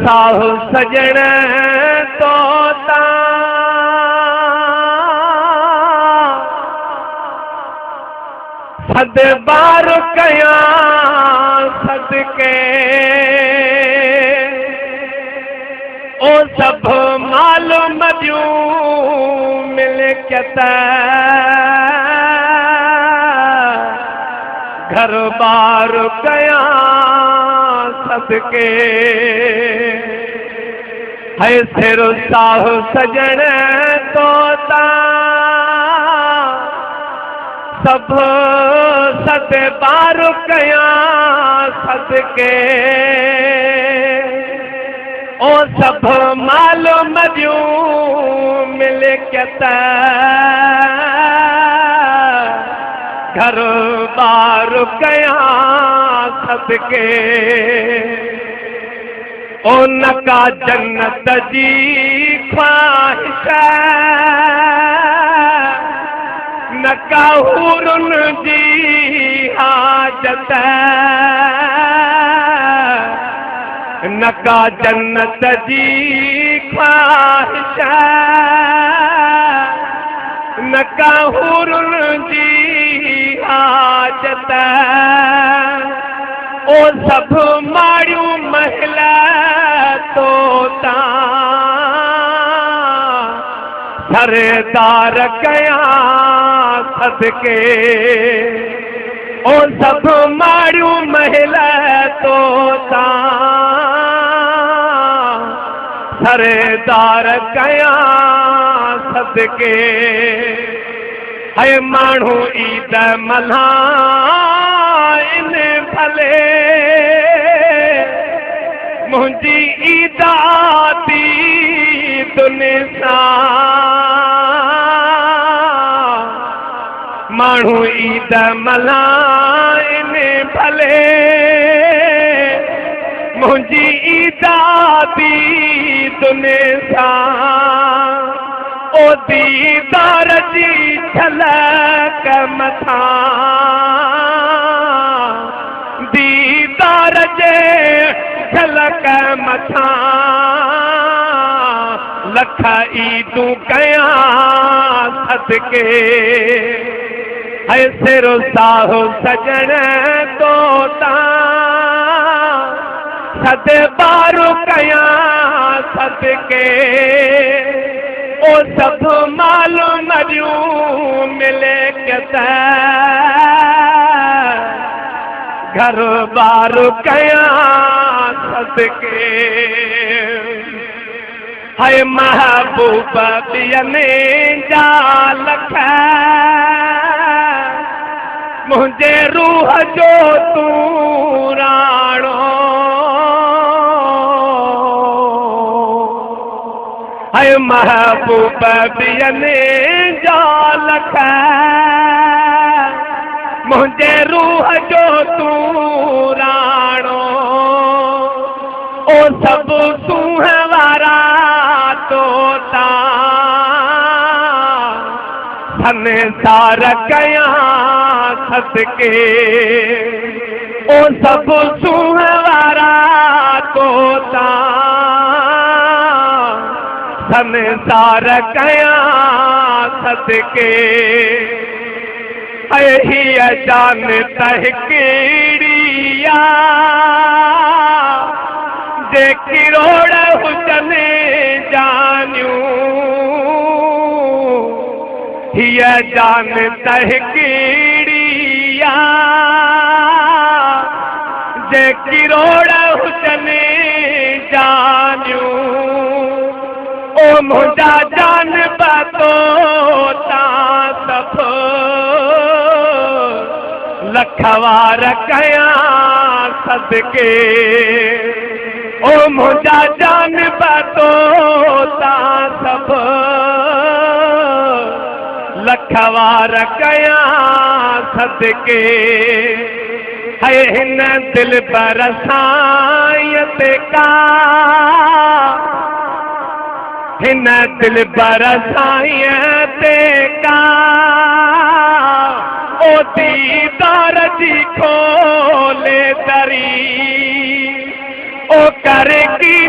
साह सजण तोता सद बार कया सदके ओ सभ माल मदियूं मिल्कियत घर बार कया सदके है सिर साह सजण तोता सभ सद बार कया सदके ओ सभ माल मदियूं मिल्कियत घर बार कया सदके ओ न का जन्नत जी ख्वाहिश न का हूरुन जी हाजत न का जन्नत जी ख्वाहिश न का हूरुन जी हाजत ओ सभ माड़ियूं महल तोता सरदार कया सदके ओ सभ माड़ियूं महल तोता सरदार कया सदके है माण्हू ईद मल्हाइनि भले मुंहिंजी ईद आती दुन सां माण्हू ईद मल्हाइनि भले मुंहिंजी ईद आती दुन सां ओ दीदार जी झलक मथां दीदार जे झलक मथां लख ईदूं कयां सदके है सिर साह सजण तोता सद बार कयां सदके ओ सभ माल मरियूं मिल्कियत घर बार कयां सदके है महबूब ॿियनि जा लख मुंहिंजे रूह जो तूं राणो है महबूब ॿियनि जा लख मुंहिंजे रूह जो तूं राणो ओ सभु सूंहं वारा तोता संसार कयां सदके ओ सभु सूंहं वारा तोता संसार कयां सदके हीअ जान त हिकिड़ी आहे जे किरोड़ हुजनि जानियूं हीअ जान त हिकिड़ी आहे जे किरोड़ हुजनि जानियूं ओ मुंहिंजा जान तोता सभु लख वार कयां सदके ओ मुंहिंजा जान तोता सभु लख वार कयां सदके है हिन दिल साईं ते का हिन दिल साईं ते का ओ दीदार जी खोले दरी ओ कर की